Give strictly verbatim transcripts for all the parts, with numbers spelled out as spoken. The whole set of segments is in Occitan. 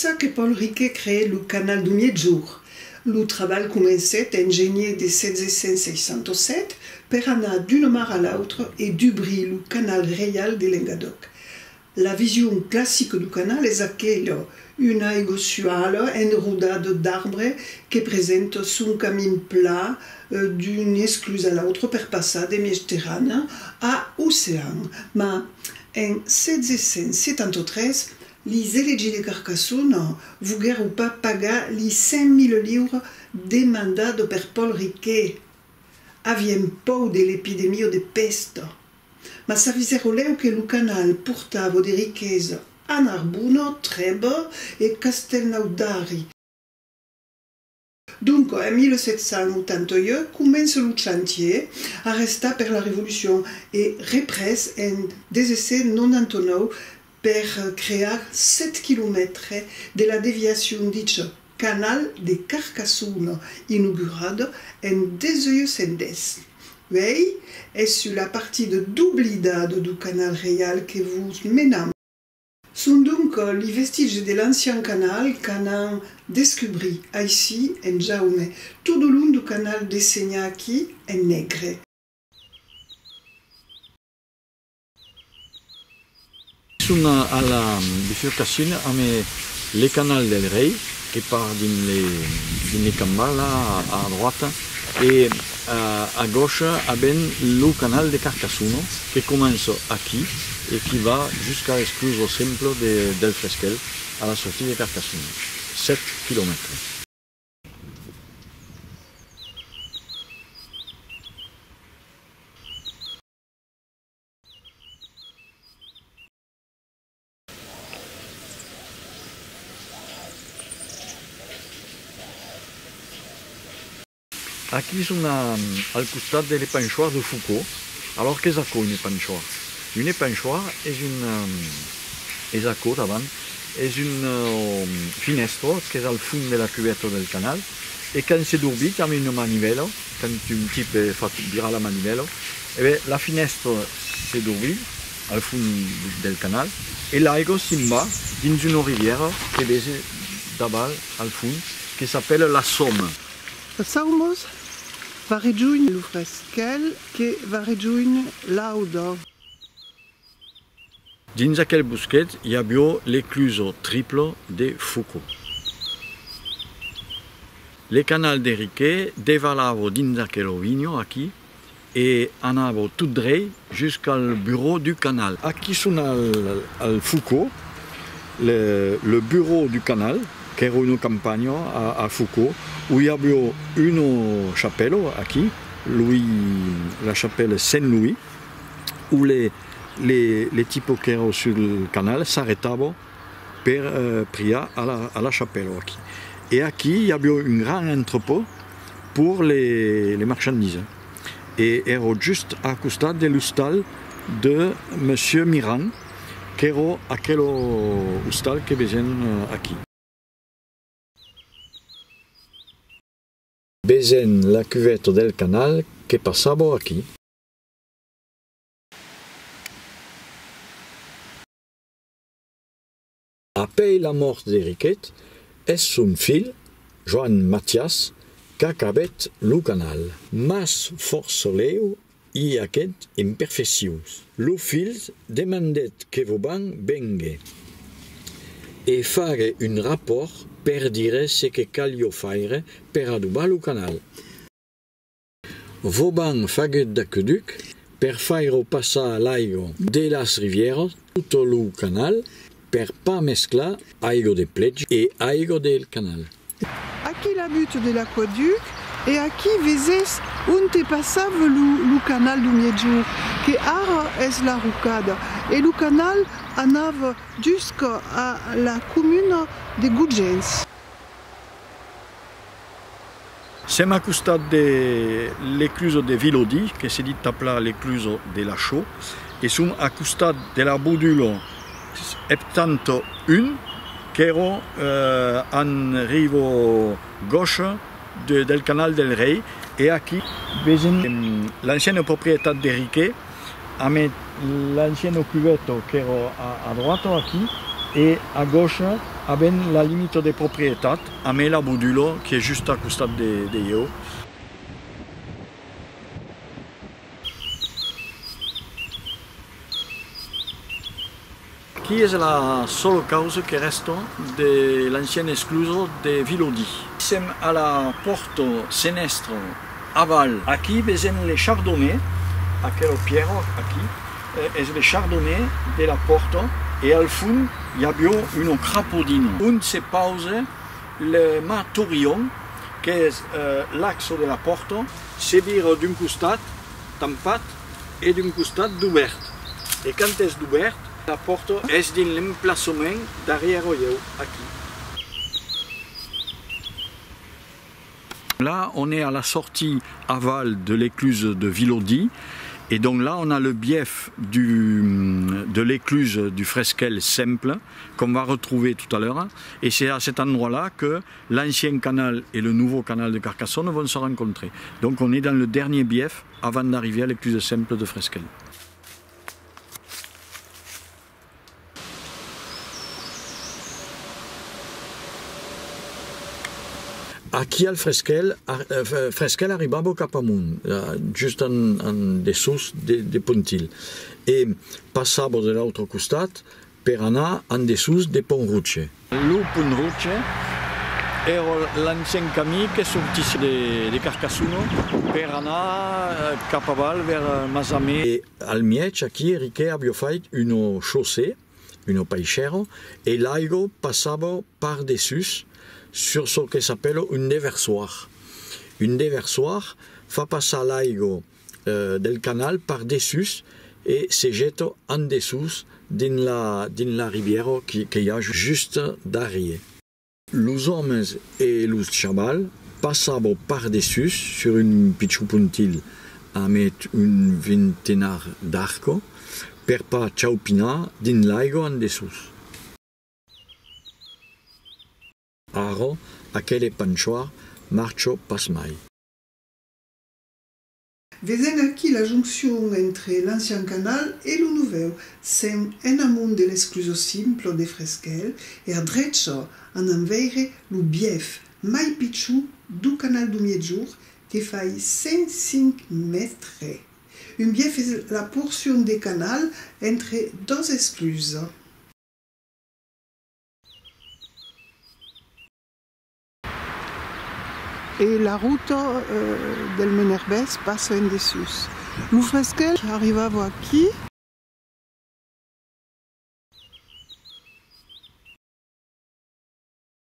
Çò que Paul Riquet creèt lo canal dau Miègjorn. Lo trabalh comencèt en genièr de setze cents seissanta sèt per anar d'una mar a l'autra e dubrir lo canal reial de Lengadòc. La vision classica dau canal es aquela, una aiga suala enrodada d'arbres que presenta son camin plan, eh, d'un esclus a l'autre per passar de Mièjterranea a Ocean. Mas en setze cents setanta tres, lis elegits de Carcassona voguèron pas pagar lis cent mila liuras demandadas per Paul Riquet. Avián paur de l'epidemia de pèsta. Mas s'avisèron lèu que lo canal portava de riquesas a Narbona, Trèba e Castèlnaudari. Donc, en mila sèt cents ochanta uèch, comença lo chantièr, arrestat per la Revolucion e représ en dètz-e-sèt nonanta nòu per crear sèt quilomètres de la deviacion dicha Canal de Carcassona, inaugurada en dètz-e-uèch cents dètz. Uèi, es sus la partida doblidada dau canal reial que vos menam. Son donc lis vestiges de l'ancian canal qu'anam descubrir aicí en jaume, tot au long dau canal dessenhat aquí en negre. Son a, a la bifurcacion amb le canal del Rei, que part dins le, dins le cambalas a, a droata, e a, a gaucha avèm lo canal de Carcassona, que comença aquí e qui va jusqu'a l'esclusa simple de, del Fresquèl, a la sortida de Carcassona, sèt quilomètres. Aquí son a, al costat de le panchoir de Foucault. Alòrs, qu'es aquò, un panchoir? Un panchoir es un, eh, es aquò davant, es un, eh, finèstra qu'es al fons de la cuveta del canal, e quand se dorbís amb una manivèla, quand un tipe fa virar la manivèla, e ben, la finèstra se dorbís al fons del canal, e l'aiga se'n va dins una rivièra que vese davant al fons, que s'apèla la Sauma. Las Saumas va rejónher lo Fresquèl que va rejónher l'Auda. Dins aquel bosquet i aviá l'eclusa tripla de Foucault. Le canal de Riquet devalava dins aquela vinha aquí e anava tot dreit jusqu'al burèu du canal. Aquí son al, al Foucault, le, le burèu du canal, qu'èra una campanha a, a Foucault, ont i aviá una chapèla aquí, Louis, la chapèla Saint Louis, ont le, le, le tipe qu'èra sul canal s'arrestava per, eh, priar a la, a la chapèla aquí. E aquí i aviá un grand entrepòt per le, le marchandisas. E èra just a costat de l'ostal de Monsieur Mirand, qu'èra aquel ostal que vesèm, eh, aquí. Vesèm la cuveta del canal que passava aquí. Apèi la mòrt de Riquet, es son filh, Joan Mathias, qu'acabèt lo canal. Mas fòrça lèu i aguèt imperfeccions. Lo filh demandèt que Vauban vengue e fague un rapòrt per dire ce que caliá faire per adobar lo canal. Vauban faguèt d'aqueduc per faire passar l'aiga de las rivièras tot lo canal per pas mesclar aiga de plèja e aiga del canal. Aquí la buta de l'aqueduc, e aquí vesètz onte passava lo, lo canal dau Miègjorn, que ara es la Rocada, e lo canal anava jusca a la comuna de Gojens. Sèm a costat de l'eclusa de Vilaudy, que se ditz tanplan l'eclusa de la Chaux, e som a costat de la bodula setanta un, qu'èra, eh, en riba gaucha de, del canal del Rei, e aquí vesèm, em, l'anciana proprietat de Riquet, amé l'anciana cuveta qu'èra a, a droata aquí, E a gauche avèm la limita de proprietat, amé la Bodula, qui es just a costat de, de ieu. Aquí es la sola causa que rèsta de l'anciana esclusa de Vilaudy. Sèm a la pòrta senèstra aval. Aquí vesèm le chardonnet, aquela pièra aquí, eh, es le chardonnet de la pòrta, e al fons i aviá una crapadina ont se pausa le mas Torrion, qu'es, eh, l'axe de la pòrta, se vira d'un costat, tampat, e d'un costat dubèrt. E quand es dubèrt, la pòrta es dins l'emplaçament darrièra ieu, aquí. Là, on est à la sortie aval de l'écluse de Vilaudy. Et donc là, on a le bief du, de l'écluse du Fresquel simple, qu'on va retrouver tout à l'heure. Et c'est à cet endroit-là que l'ancien canal et le nouveau canal de Carcassonne vont se rencontrer. Donc on est dans le dernier bief avant d'arriver à l'écluse simple de Fresquel. Aquí al Fresquel, ar-, eh, Fre-, Fresquel arribava cap amont, eh, just en, en dessús de, de Pontilh, e passava de l'autre costat per anar en dessús de Pont Roge. Lo Pont Roge èra l'ancian camin que sortissiá de, de Carcassona per anar, eh, cap aval vers, eh, Masamet. E al mièg, aquí, Riquet aviá fait una chaussée, una paishèra, e l'aiga passava par dessús sur çò que s'apèla un déversoir. Un déversoir fa passar l'aiga, eh, del canal par dessús e se jeta en dessús dins la, dins la ribièra qui, que i a just darrièr. Los òmes e los chavals passavan par dessús sur un pichon pontilh amb un vintenat d'arcas per pas chaupinar dins l'aiga en dessús. Ara, aquel panchoir marcha pas mai. Vesèm aquí la joncion entre l'ancian canal e lo novèu. Sèm en amont de l'esclusa simpla de Fresquel e a drecha anam veire lo bief mai pichon deu canal deu Miègjorn que fai cent cinc mètres. Un bief es la porcion de canal entre doas esclusas. E la rota, eh, del Menerbés passa en dessús. Lo Fresquel arribava aquí.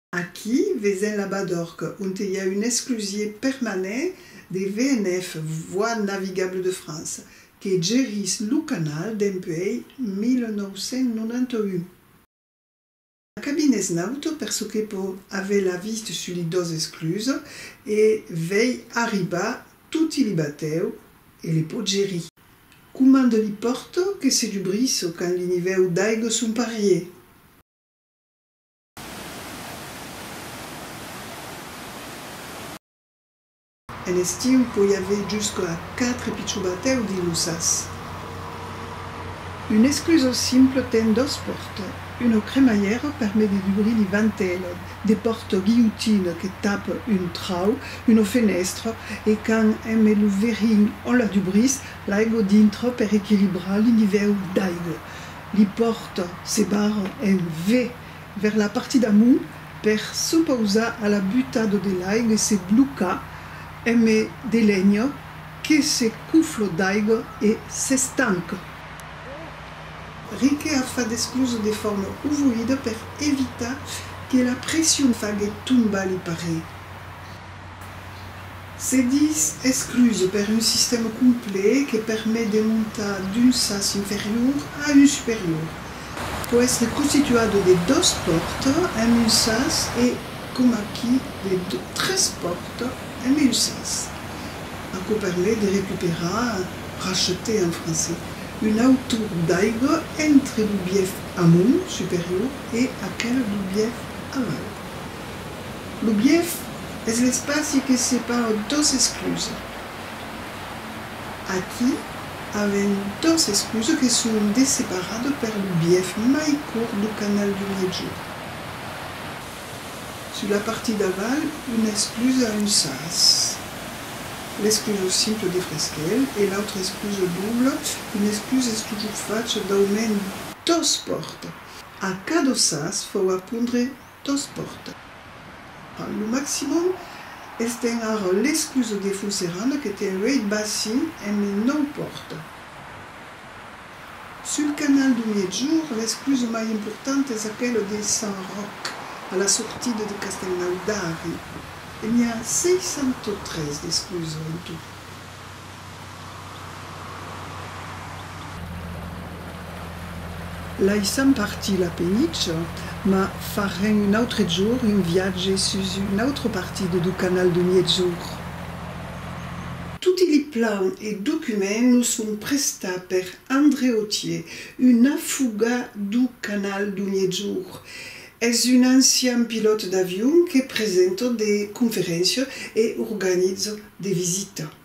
Aquí, vesèm la Badorca, onte i a un esclusier permanent de V N F, Voies Navigables de France, que gerís lo canal dempuèi mila nòu cents nonanta un. La cabina es nauta per çò que pòt aver la vista sus li doas esclusas e vei arribar toti li batèus e li pòt gerir. Comanda li pòrtas que se dubrís quand li nivèus d'aiga son parièrs. En estiu, pòt i aver jusca a quatre pichons batèus dins lo sas. Una esclusa simpla ten doas pòrtas. Una cremalhèra permet de dubrir li vantelas, de pòrtas guilhotina que tapan un trauc, una fenèstra, e quand emé lo verin on la dubrís, l'aiga dintra per equilibrar li nivèus d'aiga. Li pòrtas se barran en V vers la partida d'amont per s'opausar a la butada de l'aiga e se blocar emé de lenha que se cofla d'aiga e s'estanca. Riquet a fach d'esclusas de forma ovoïda per evitar que la pression fague tombar li parièrs. Se ditz esclusa per un sistèma complet que permet de montar d'un sas inferior a un superior. Pòt èstre constituada de doas pòrtas en un sas e, coma aquí, de do-, tres pòrtas en un sas. Aquò permet de recuperar, racheter en francés, una autor d'aiga entre lo bief amont, superior, e aquel deu bief aval. Lo bief es l'espaci que separa doas esclusas. Aquí, Avèm doas esclusas que son desseparadas per lo biais mai cort dau canal dau Miègjorn. Sus la partida aval, una esclusa a un sas, l'esclusa simpla de fresquèl, e l'autra esclusa dobla, una esclusa es totjorn facha d'au mens doas pòrtas. A cada sas fau apondre doas pòrtas. Lo maximum es ten ara l'esclusa de Font Serrana que ten uèit bacins emé nòu pòrtas. Sul canal dau Miègjorn, l'esclusa mai importanta es aquela de Sant Ròc, a la sortida de Castèlnau d'Ari. E n'i a seissanta-tres d'esclusas en tot. Laissam partir la Penicha, ma farem un autre jorn un viatge sus una autra partida dau canal dau Miègjorn. Toti li plans e documents nos son prestats per André Autier, un afogat dau canal dau Miègjorn. Es un ancian pilòt d'avion que presenta de conferéncias e organiza de visitas.